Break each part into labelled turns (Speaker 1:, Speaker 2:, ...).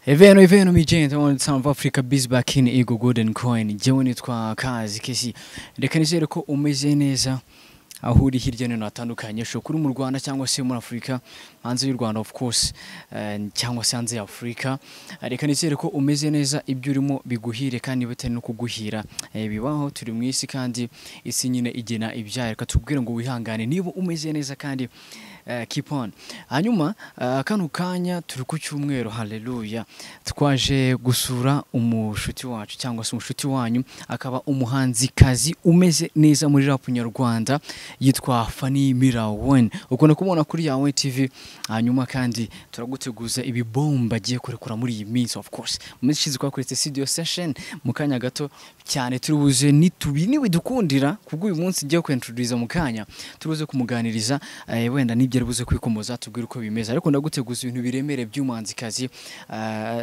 Speaker 1: Eveno eveno mi gente on South Africa biz back in Eagle Golden Coin. Jewe nitwa Kazi Kesi. Reka nizere ko umeze neza aho uri hirya no hino hatandukanye, ushobora kuri mu Rwanda cyangwa se muri Afurika, hanze y'u Rwanda of course, cyangwa se hanze ya Afurika. Reka nizere ko umeze neza, ibyo urimo biguhire kandi bitari no kuguhira. Bibaho, turi mu isi kandi isi nyine igena ibyayo. Reka tubwire ngo wihangane niba umeze neza kandi keep on. Hanyuma kano kanya turi ku cyumweru, haleluya, twaje gusura umushuti wacu cyangwa se umushuti wanyu, akaba umuhanzikazi umeze neza muri rap nyarwanda, yitwa Fanny Mirawen. Ukunda kumubona kuri Yawe TV. Hanyuma kandi turaguteguza ibibomba agiye kurekura muri iyi minsi. Of course, mu minsi ishize twakoretse studio session. Mu kanya gato cyane turi buze nitubi nibidukundira kubwo uyu munsi ngiye kwintroduce mu kanya, turi buze kumuganiriza, wenda nibyo ari buze kwikomoza, tubwire uko bimeze. Ariko ndaguteguza ibintu biremere by'umuhanzikazi,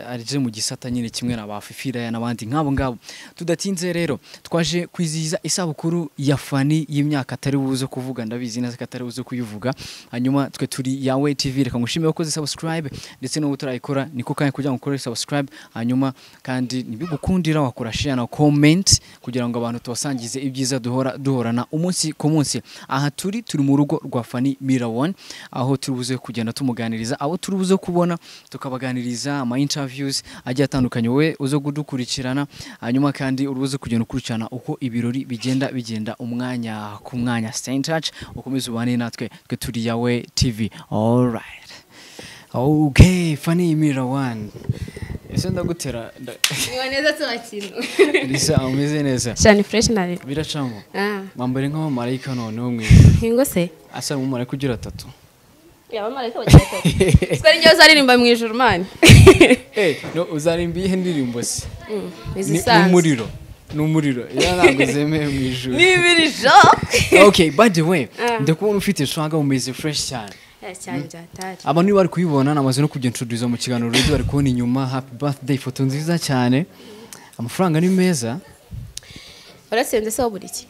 Speaker 1: aje mu gisata nyine kimwe na ba Fifira n'abandi nk'abo ngabo. Tudatinze rero, twaje kwizihiza isabukuru ya Fanny y'imyaka atari buze kuvuga, ndabizi neza ko atari buze kuyivuga. Hanyuma twe turi Yawe TV. Reka ngushimire wakoze subscribe, ndetse n'ubu turayikora niko kanya kugira ngo ukore subscribe. Hanyuma kandi nibigukundira wakora share na comment kugira ngo abantu tubasangize ibyiza duhora duhorana umunsi ku munsi. Aha turi mu rugo rwa Fanny Mirawan, aho turi buze kugenda tumuganiriza, abo turi buze kubona tukabaganiriza ama interviews agiye atandukanye. Wowe uzo kudukurikirana, hanyuma kandi uri buze kugenda ukurikirana uko ibirori bigenda umwanya ku mwanya. Stay in touch, ukomeze ubane natwe. Twe turi Yawe TV. Alright, okay, Fanny Mirawan, ese ndagutera
Speaker 2: Niba neza tubakino.
Speaker 1: Lisa, umeze neza?
Speaker 2: Cyane, fresh nari.
Speaker 1: Biracamo.
Speaker 2: Ah,
Speaker 1: wambare nk'abamarayika noneho mwiza.
Speaker 2: Ingo se.
Speaker 1: Asa n'umumarayika ugira atatu.
Speaker 2: Yaba marayika bagira atatu. Twari njye uzaririmba mu ijuru, man.
Speaker 1: No, uzarimba iyihe ndirimbo se? Ni
Speaker 2: Izisanzwe.
Speaker 1: umuriro, ni umuriro, ya ntabwo zemewe mu ijuru.
Speaker 2: Ni ibirijo.
Speaker 1: Okay, by the way,
Speaker 2: Ah.
Speaker 1: ndakubona ufite swagger, umeze fresh cyane.
Speaker 2: Eh, cyane byatari.
Speaker 1: Abantu bari kuyibona, namaze no kubyintroduce mu kiganiro rero, bari kubona inyuma happy birthday, ifoto nziza cyane. Amafaranga ni meza.
Speaker 2: Warasenze se wabura iki?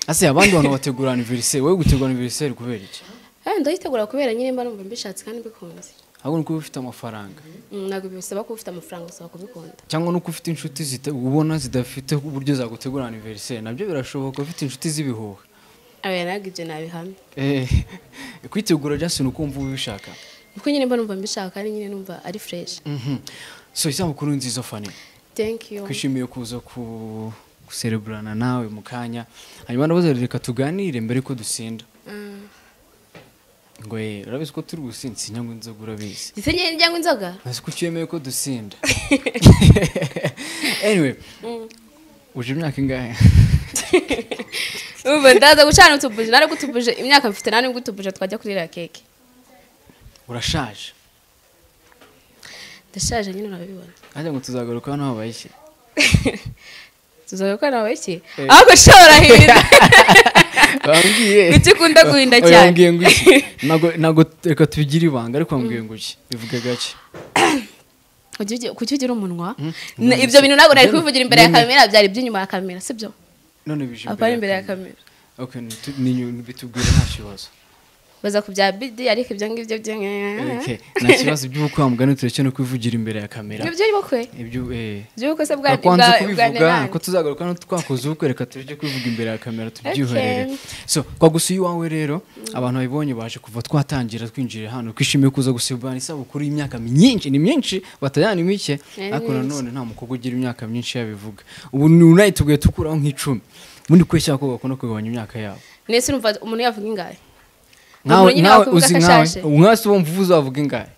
Speaker 1: Ase abandi bantu bategura anniversaire, wowe gutegura anniversaire kubera iki?
Speaker 2: Eh, ndayitegura kubera nyine mba numva mbishatse kandi mbikunze.
Speaker 1: Ahubwo nuko uba ufite amafaranga.
Speaker 2: Ntabwo bisaba kuba ufite amafaranga, usaba kubikunda.
Speaker 1: Cyangwa nuko ufite inshuti ubona zidafite uburyo zagutegura anniversaire, nabyo birashoboka, ufite inshuti z'ibihuha.
Speaker 2: Aya, ntabwo ibyo nabihamya.
Speaker 1: Kwitegura just ni ukumva ubishaka.
Speaker 2: Kuko nyine mba numva mbishaka kandi nyine numva ari fresh.
Speaker 1: So isabukuru nziza, Fanny.
Speaker 2: Thank you.
Speaker 1: Twishimiye kuza ku gusereburana nawe mu kanya. Hanyuma ndabaza, reka tuganire mbere ko dusinda. Ngo urabizi ko turi gusinda, sinyanywa inzoga, urabizi.
Speaker 2: Ndetse nyine njyanywa inzoga?
Speaker 1: Ntazi ko ucyemeye ko dusinda. Anyway, uje imyaka ingahe?
Speaker 2: Ubu ndaza gucana utubuje, nari gutubuje imyaka mfite, nari gutubuje twajya kurira keke.
Speaker 1: Urashaje.
Speaker 2: Ndashaje nyine, urabibona.
Speaker 1: Hajya ngo tuzagaruka hano habaye iki?
Speaker 2: Tuzagaruka nawe iki?
Speaker 1: Eh.
Speaker 2: Ahubwo ushobora hinda.
Speaker 1: Bambwiye.
Speaker 2: Kuki ukunda guhinda
Speaker 1: Oya,
Speaker 2: cyane?
Speaker 1: bambwiye ngo iki? Ntabwo reka tubigire ibanga, ariko bambwiye ngo iki? Bivuge gake.
Speaker 2: Kuki ugira umunwa? Ibyo bintu ntabwo nari kubivugira imbere ya kamera, byari iby'inyuma ya kamera, sibyo?
Speaker 1: None bije
Speaker 2: Apana imbere ya kamera.
Speaker 1: Okay, bitubwire, nta kibazo.
Speaker 2: Baza ku bya bidi, ariko ibyo ngibyo byo
Speaker 1: Okay, nta kibazo. Iby'ubukwe wa mugani tureke no kubivugira imbere ya kamera.
Speaker 2: Ibyo by'ubukwe?
Speaker 1: Ibyo
Speaker 2: By'ubukwe se bwa
Speaker 1: Bakwanze
Speaker 2: bwa
Speaker 1: kubivuga
Speaker 2: Nenani?
Speaker 1: ko tuzagaruka no twakoze ubukwe, reka tureke kubivuga imbere ya kamera, tubyihorere.
Speaker 2: Okay.
Speaker 1: So twagusuye iwawe rero, abantu babibonye baje kuva twatangira twinjira hano, twishimiye kuza gusibana isabukuru y'imyaka myinshi. Ni myinshi batajyana mike,
Speaker 2: Ni
Speaker 1: ariko
Speaker 2: myinshi.
Speaker 1: nanone nta mukobwa ugira imyaka myinshi yabivuga. Ubu ni unayituguye tukuraho nk'icumi. Ubundi kweshya ko bakunda kugabanya imyaka yabo.
Speaker 2: Nese urumva umuntu yavuga ingahe?
Speaker 1: Nkawe
Speaker 2: Umuntu nyine
Speaker 1: nkawe
Speaker 2: wakuvuga
Speaker 1: uzi
Speaker 2: ko
Speaker 1: nkawe
Speaker 2: ashaje.
Speaker 1: nkawe se wumva uzavuga ingahe?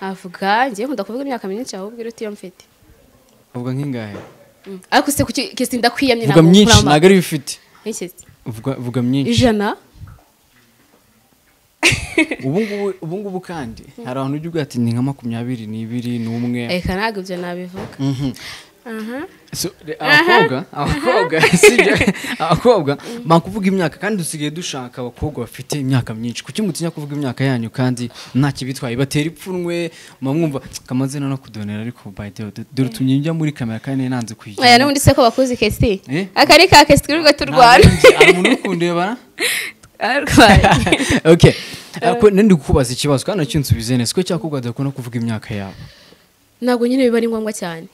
Speaker 2: Avuga, ngiye nkunda kuvuga imyaka myinshi ahubwo iruta iyo mfite.
Speaker 1: Uvuga nk'ingahe?
Speaker 2: Ariko se kuki kesi ndakwiyamye?
Speaker 1: Vuga myinshi, ntabwo ari bifite.
Speaker 2: Iki?
Speaker 1: Vuga myinshi.
Speaker 2: 100.
Speaker 1: Ubu ngubu kandi hari abantu ujya uvuga ati ni nka 22, n'umwe.
Speaker 2: Reka, ntabwo ibyo nabivuga. Aha.
Speaker 1: So, abakobwa sibyo, abakobwa bakuvuga imyaka, kandi dusigaye dushaka abakobwa bafite imyaka myinshi. Kuki mutinya kuvuga imyaka yanyu kandi nta kibitwaye? Batera ipfunwe, muba mwumva kamazina no kudonera. Ariko by the way, dore utumye njya muri kamera kandi nanze kuyijyamo.
Speaker 2: Aya, n'ubundi se ko bakuzi kesi?
Speaker 1: Eh?
Speaker 2: Akari ka kesi twirirwa turwana.
Speaker 1: Ntabwo nzi, hari umuntu uri kundeba?
Speaker 2: Arwaye.
Speaker 1: Okay. Ariko nandi kukubaza ikibazo kandi nacyo nsubize neza, ko cyakubwa adakunda kuvuga imyaka yabo.
Speaker 2: Ntabwo nyine biba ari ngombwa cyane.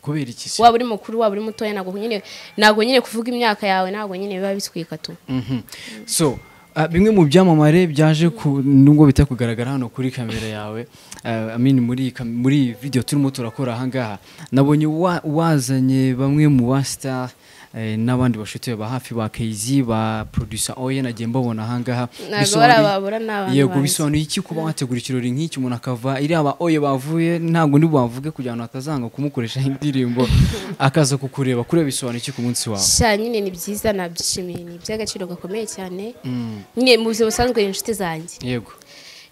Speaker 1: Kubera iki se?
Speaker 2: Waba uri mukuru, waba uri mutoya, ntabwo nyine kuvuga imyaka yawe ntabwo nyine biba bitwika tu.
Speaker 1: So bimwe mu byamamare byaje nubwo bitakugaragara hano kuri kamera yawe, I mean muri video turimo turakora aha ngaha, nabonye wazanye bamwe mu ba star n'abandi bashuti ba hafi ba KZ, ba producer Oye, nagiye mbabona aha ngaha.
Speaker 2: Ntabwo barababura n'abantu.
Speaker 1: Yego, bisobanuye iki kuba wategura ikirori nk'iki umuntu akava iriya ba Oye bavuye, ntabwo ndi bubavuge kugira ngo atazanga kumukoresha indirimbo, akaza kukureba, kureba bisobanuye iki ku munsi wawe?
Speaker 2: Sha nyine ni byiza, nabyishimiye, ni iby'agaciro gakomeye cyane. Nyine mu buzima busanzwe ni inshuti zanjye.
Speaker 1: Yego.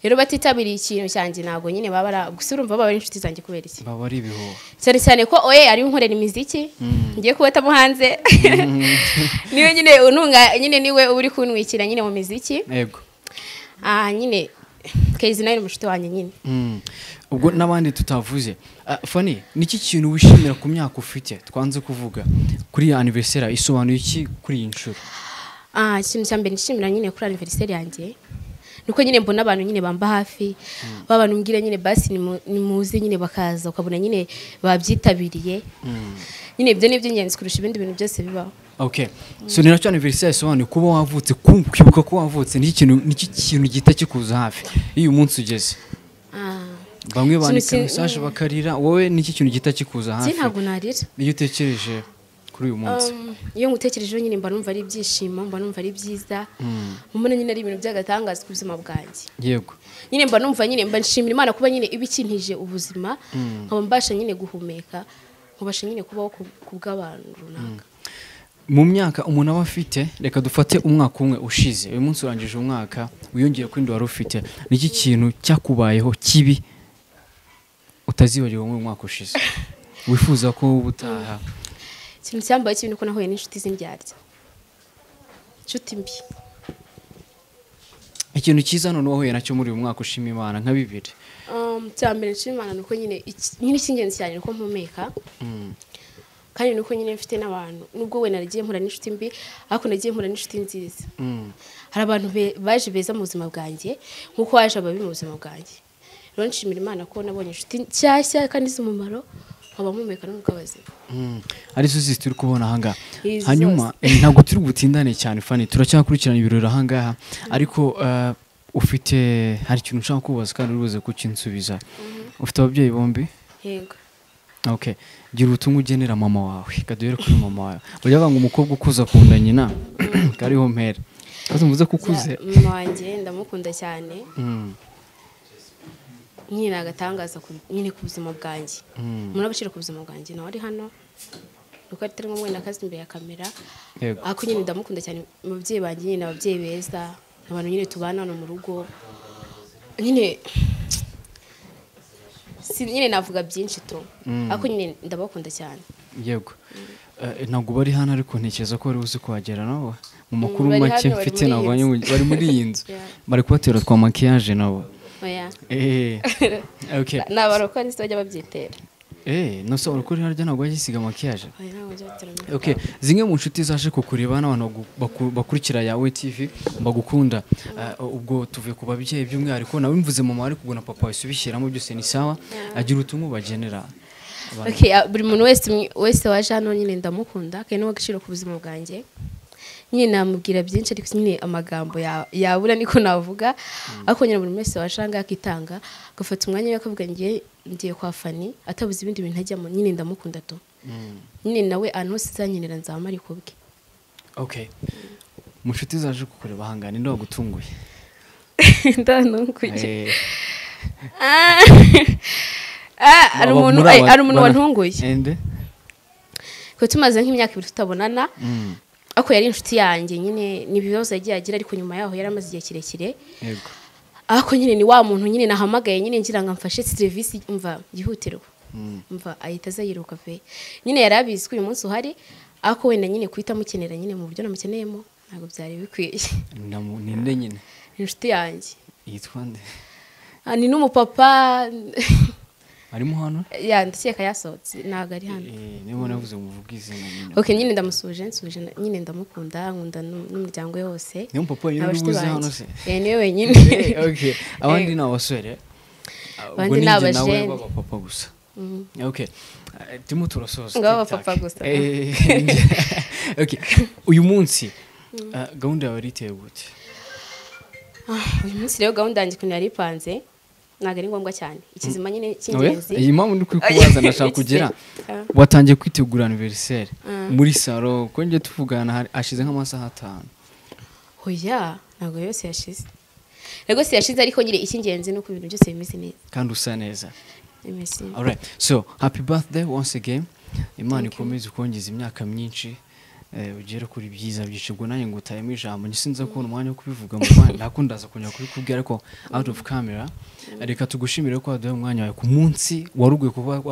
Speaker 2: Rero batitabiriye ikintu cyanjye ntabwo nyine baba gusa urumva baba ari inshuti zanjye kubera iki?
Speaker 1: Baba ari ibihuha.
Speaker 2: Cyane cyane ko Oye ari unkorera imiziki, ngiye kubata muhanze. Niwe nyine untunga, nyine niwe uri kuntwikira nyine mu miziki.
Speaker 1: Yego.
Speaker 2: Nyine KZ nawe ni umushuti wanjye nyine.
Speaker 1: Ubwo n'abandi tutavuze. Fanny, niki kintu wishimira ku myaka ufite twanze kuvuga kuri ya anniversaire, isobanuye iki kuri iyi nshuro?
Speaker 2: Ikintu cya mbere nishimira nyine kuri anniversaire yanjye nuko nyine mbona abantu nyine bamba hafi, babantu mbwira nyine basi ni muze nyine bakaza, ukabona nyine babyitabiriye. Nyine ibyo ni iby'ingenzi kurusha ibindi bintu byose bibaho.
Speaker 1: Okay. So ni nacyo anniversaire isobanuye kuba wavutse, kwibuka ko wavutse, niki kintu gihita kikuza hafi iyo umunsi ugeze? Bamwe bandika message bakarira, wowe niki kintu gihita kikuza hafi?
Speaker 2: Ntabwo narira.
Speaker 1: Iyo utekereje kuri uyu munsi.
Speaker 2: Iyo ngutekereje nyine mba numva ari ibyishimo, mba numva ari byiza. Mbona nyine ari ibintu by'agatangaza ku buzima bwanjye.
Speaker 1: Yego.
Speaker 2: Nyine mba numva nyine mba nshimira Imana kuba nyine ibikintije ubuzima, nkaba mbasha nyine guhumeka, nkabasha nyine kubaho ku bw'abantu runaka.
Speaker 1: Mu myaka umuntu aba afite, reka dufate umwaka umwe ushize, uyu munsi urangije umwaka, wiyongeye kuri wari ufite, niki kintu cyakubayeho kibi utazibagirwa mu mwaka ushize wifuza ko ubutaha?
Speaker 2: Ikintu cyambaye kibi nuko nahuye n'inshuti z'indyarya, inshuti mbi.
Speaker 1: Ikintu cyiza none wahuye nacyo muri uyu mwaka ushima Imana nka bibiri?
Speaker 2: Cya mbere nshima Imana nuko nyine icy'ingenzi cyane nuko mpumeka, kandi nuko nyine mfite n'abantu, nubwo we naragiye mpura n'inshuti mbi, ariko nagiye mpura n'inshuti nziza. Hari abantu baje beza mu buzima bwanjye nkuko waje ababi mu buzima bwanjye. Rero nshimira Imana ko nabonye inshuti nshyashya kandi z'umumaro, nkaba mpumeka n'umwuka w'abazima.
Speaker 1: Ari zo zisi turi kubona aha ngaha. Hanyuma ntabwo turi butindane cyane Fanny, turacyakurikirana ibirori aha ngaha, ariko ufite hari ikintu nshaka kubaza kandi uri buze kukinsubiza. Ufite ababyeyi bombi?
Speaker 2: Yego.
Speaker 1: Okay. Gira ubutumwa ugenera mama wawe. Kaduhere kuri mama wawe. Bajya banga umukobwa ukuza akunda nyina, kariho mpera. Kaza mvuze ko ukuze.
Speaker 2: Mama wanjye ndamukunda cyane. Nyine agatangaza nyine ku buzima bwanjye. Umuntu abashira ku buzima bwanjye nawe ari hano. Nuko atari ngombwa nakazi imbere ya kamera. Ariko nyine ndamukunda cyane, ababyeyi banjye nyine ababyeyi beza, abantu nyine tubana hano mu rugo. Nyine si nyine navuga byinshi to. Ariko nyine ndabakunda cyane.
Speaker 1: Yego. Ntabwo bari hano ariko ntekereza ko bari buze kuhagera nabo. Mu makuru make mfite nabonye bari muri iyi nzu. Bari kubatera twa maquillage nabo.
Speaker 2: Oya.
Speaker 1: Okay.
Speaker 2: Nabarokora nisi bajya babyitera.
Speaker 1: No so urukuri harya ntabwo bagisiga maquillage.
Speaker 2: Oya ntabwo bajya batera.
Speaker 1: Okay, zimwe mu nshuti zaje kukureba n'abantu bakurikira Yawe TV bagukunda. Ubwo tuvuye ku babyeyi by'umwihariko nawe mvuze mama ari kuguna papa wisubishyiramo byose ni sawa, agira ubutumwa bagenera.
Speaker 2: Okay, buri muntu wese waje hano nyine ndamukunda kandi n'uwagaciro ku buzima bwanjye. Nyine namubwira byinshi ariko nyine amagambo yabura niko navuga, ariko nyine buri wese washanga akitanga agafata umwanya we akavuga ngiye kwa Fanny atabuze ibindi bintu ajyamo, nyine ndamukunda to. Nyine nawe ahantu hose azankenera nzaba ari kubwe.
Speaker 1: Okay. Mu nshuti zaje kukureba hangana ndo wagutunguye?
Speaker 2: Ndanunguye. Ari umuntu wantunguye.
Speaker 1: Ende?
Speaker 2: Ko tumaze nk'imyaka ibiri tutabonana. Ako yari inshuti yanjye nyine ni ibibazo yagiye agira ariko nyuma yaho yaramaze igihe kirekire.
Speaker 1: Yego.
Speaker 2: Ako nyine ni wa muntu nyine nahamagaye nyine ngira ngo amfashe service umva yihutirwa. Umva ahita azayiruka pe. Nyine yarabizi ko uyu munsi uhari ako wenda nyine kuhita mukenera nyine mu buryo namukeneyemo ntabwo byari bikwiye.
Speaker 1: Ninde nyine?
Speaker 2: Inshuti yanjye.
Speaker 1: Yitwa nde?
Speaker 2: Ni n'umupapa.
Speaker 1: Arimo hano?
Speaker 2: Ya, ndakeka yasohotse, ntabwo ari hano.
Speaker 1: Niba navuze muvuge izina nyine.
Speaker 2: Okay, nyine ndamusuje, nsuje nyine, ndamukunda, nkunda n'umuryango we wose.
Speaker 1: Niyo papa wenyine
Speaker 2: Abashuti
Speaker 1: ubuze
Speaker 2: banjye.
Speaker 1: hano se?
Speaker 2: Eh, niwe wenyine.
Speaker 1: Okay, abandi ni abasore.
Speaker 2: Abandi
Speaker 1: Ubwo
Speaker 2: ni
Speaker 1: ni njye nawe
Speaker 2: abajene.
Speaker 1: b'abapapa gusa. Okay. Turimo turasoza.
Speaker 2: Ngo
Speaker 1: TikTok.
Speaker 2: b'abapapa gusa.
Speaker 1: Okay, uyu munsi gahunda yawe yari iteye gute?
Speaker 2: Uyu munsi rero gahunda yanjye ukuntu yari ipanze ntabwo ari ngombwa cyane, ikizima nyine
Speaker 1: Oya,
Speaker 2: cy'ingenzi.
Speaker 1: iyi mpamvu ndi kukubaza, ndashaka kugera watangiye kwitegura anniversaire muri salo, ko njye tuvugana hashize nk'amasaha 5.
Speaker 2: Oya, ntabwo yose yashize, rwose yashize, ariko nyine icy'ingenzi ni uko ibintu byose bimeze neza.
Speaker 1: Kandi usa neza.
Speaker 2: Merci.
Speaker 1: Alright, so happy birthday once again. Imana ikomeze ukongeza imyaka myinshi, ugere kuri byiza byinshi. Ubwo nanjye ngutayemo ijambo, njye sinza kubona umwanya wo kubivuga mu mwanya, ndakundaza kongera kubikubwira ariko out of camera. Reka tugushimire ko waduhaye umwanya wawe ku munsi wari ugiye kuba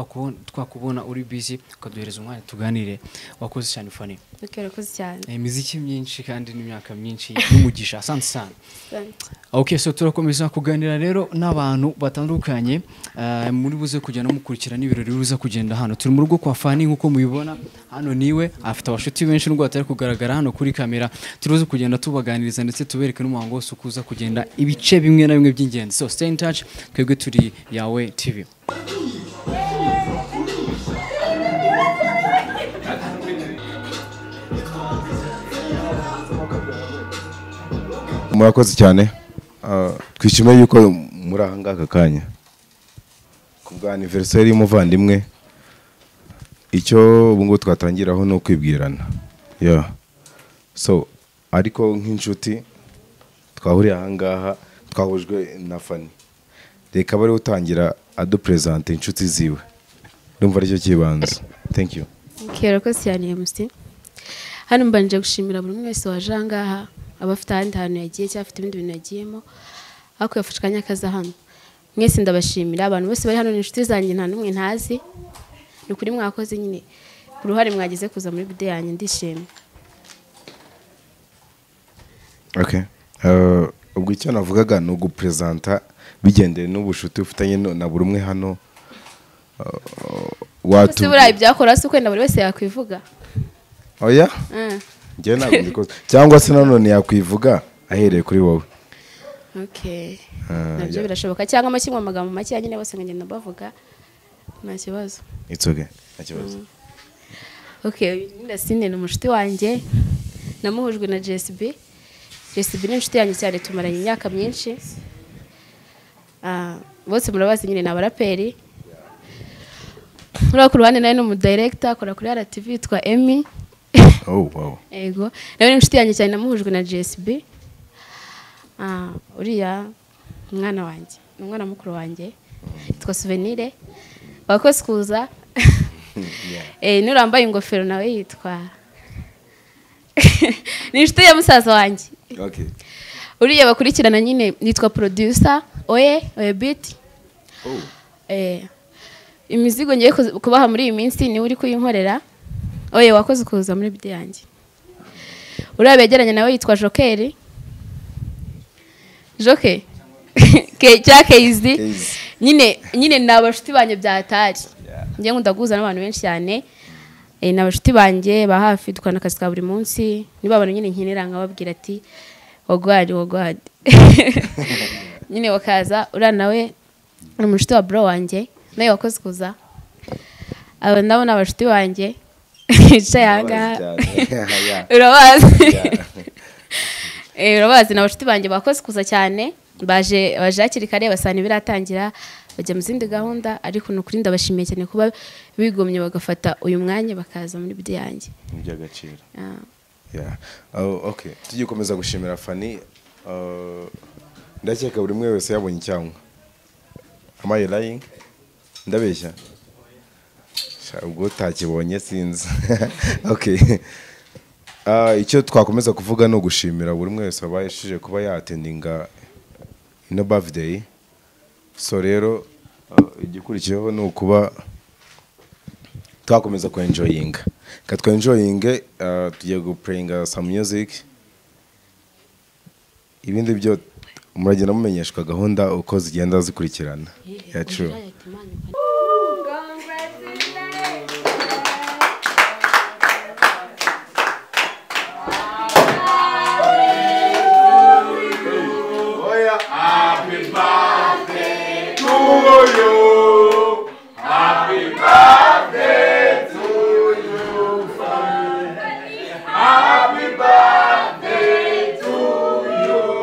Speaker 1: twakubona uri busy, ukaduhereza umwanya tuganire. Wakoze cyane, Fanny.
Speaker 2: Okay, urakoze cyane.
Speaker 1: Imiziki myinshi kandi n'imyaka myinshi y'umugisha. Asante sana. Okay, so turakomeza kuganira rero n'abantu batandukanye, muri buze kugenda mukurikira n'ibirori biza kugenda hano. Turi mu rugo kwa Fanny nk'uko mubibona hano, niwe afite abashuti benshi nubwo batari kugaragara hano kuri kamera. Turuze kugenda tubaganiriza ndetse tubereke n'umuhango wose uko uza kugenda, ibice bimwe na bimwe by'ingenzi. So stay in touch, twebwe turi Yawe TV.
Speaker 3: Murakoze cyane. Twishimiye yuko muri aha ngaha aka kanya ku bwa anniversaire y'umuvandimwe. Icyo ubu ngubu twatangiraho ni ukwibwirana, yeah. So ariko nk'inshuti twahuriye aha ngaha, twahujwe na Fanny, reka bari utangira adupresente inshuti ziwe, ndumva aricyo kibanza. Thank you.
Speaker 2: Okay, urakoze cyane, MC. Hano mbanje gushimira buri umwe wese waje aha ngaha, aba afite ahandi hantu yagiye cyangwa afite ibindi bintu yagiyemo, ariko yafashe akanya akaza hano. Mwese ndabashimira, abantu bose bari hano ni inshuti zanjye, nta n'umwe ntazi. Ni ukuri mwakoze nyine ku ruhare mwagize kuza muri birthday yanjye, ndishimye.
Speaker 3: Okay. Ubwo icyo navugaga ni ugupresenta bigendeye n'ubushuti ufitanye na buri umwe hano.
Speaker 2: Ese buriya ibyakora si ukwenda buri wese yakwivuga?
Speaker 3: Oya, njyewe ntabwo mbikoze, cyangwa se nanone yakwivuga ahereye kuri wowe.
Speaker 2: Okay.
Speaker 3: Ah,
Speaker 2: Nabyo
Speaker 3: yeah.
Speaker 2: birashoboka, cyangwa make mu magambo make nyine bose nkagenda bavuga, nta kibazo.
Speaker 3: It's okay, nta kibazo.
Speaker 2: Okay, uyu ni Racine, ni umushuti wanjye, namuhujwe na JSB. JSB ni inshuti yanjye cyane, tumaranye imyaka myinshi. Bose murabazi nyine, ni abaraperi. Muri ku ruhande nawe ni umudirector, akora kuri RTV, yitwa Emmy.
Speaker 3: Oh wow.
Speaker 2: Ego, nawe ni inshuti yanjye cyane, namuhujwe na JSB. Uriya umwana wanjye, ni umwana mukuru wanjye, yitwa Souvenir. Wakoze kuza. Nurambaye ingofero nawe yitwa, ni inshuti ya musaza wanjye. Uriya bakurikirana nyine yitwa producer Oye Oye Beat.
Speaker 3: Oh.
Speaker 2: Imizigo ngiye kubaha muri iyi minsi niwe uri kuyinkorera. Oye, wakoze kuza muri birthday yanjye. Uriya begeranye nawe yitwa Joker. Joker cya Keizi.
Speaker 3: Keizi.
Speaker 2: Nyine ni abashuti banjye bya hatari. Njye nkunda guhuza n'abantu benshi cyane. Ni abashuti banjye ba hafi, dukorana akazi ka buri munsi. Niba abantu nyine nkenera nkababwira ati wagwadi wagwadi, nyine bakaza. Uriya nawe ni umushuti wa bro wanjye, nawe wakoze kuza. Aba nabo ni abashuti banjye bicaye aha ngaha.
Speaker 3: Ndabazi cyane. Yeah.
Speaker 2: Urabazi?
Speaker 3: Yeah.
Speaker 2: Urabazi, ni abashuti banjye bakoze kuza cyane, baje hakiri kare, basanga ibiratangira, bajya mu zindi gahunda, ariko ni ukuri ndabashimiye cyane kuba bigomye bagafata uyu mwanya bakaza muri birthday yanjye.
Speaker 3: Ni iby'agaciro.
Speaker 2: Ah.
Speaker 3: Yeah. Oh, okay. Tugikomeza gushimira Fanny. Ndakeka buri umwe wese yabonye icyangwa. Am I lying? Ndabeshya? Sha, ubwo utakibonye sinzi. Okay. Icyo twakomeza kuvuga ni ugushimira buri umwe wese wabashije kuba yattendinga ino birthday. So rero igikurikiyeho ni ukuba twakomeza kuenjoyinga. Ka twenjoyinge, tugiye guplayinga some music. Ibindi byo muragenda mumenyeshwa gahunda uko zigenda zikurikirana. Yeah, true.
Speaker 2: Imana.
Speaker 3: you. Happy birthday to you, Fanny. Happy birthday to you.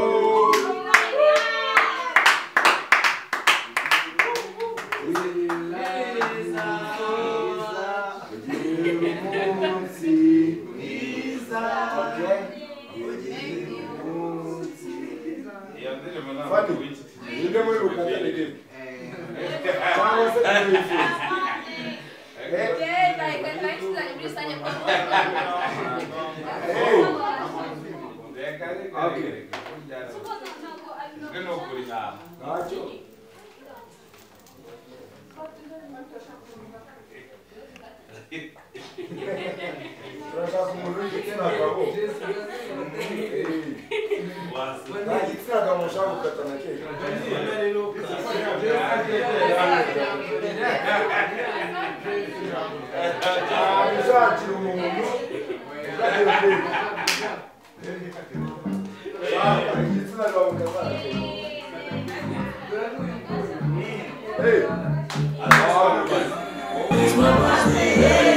Speaker 4: Hey.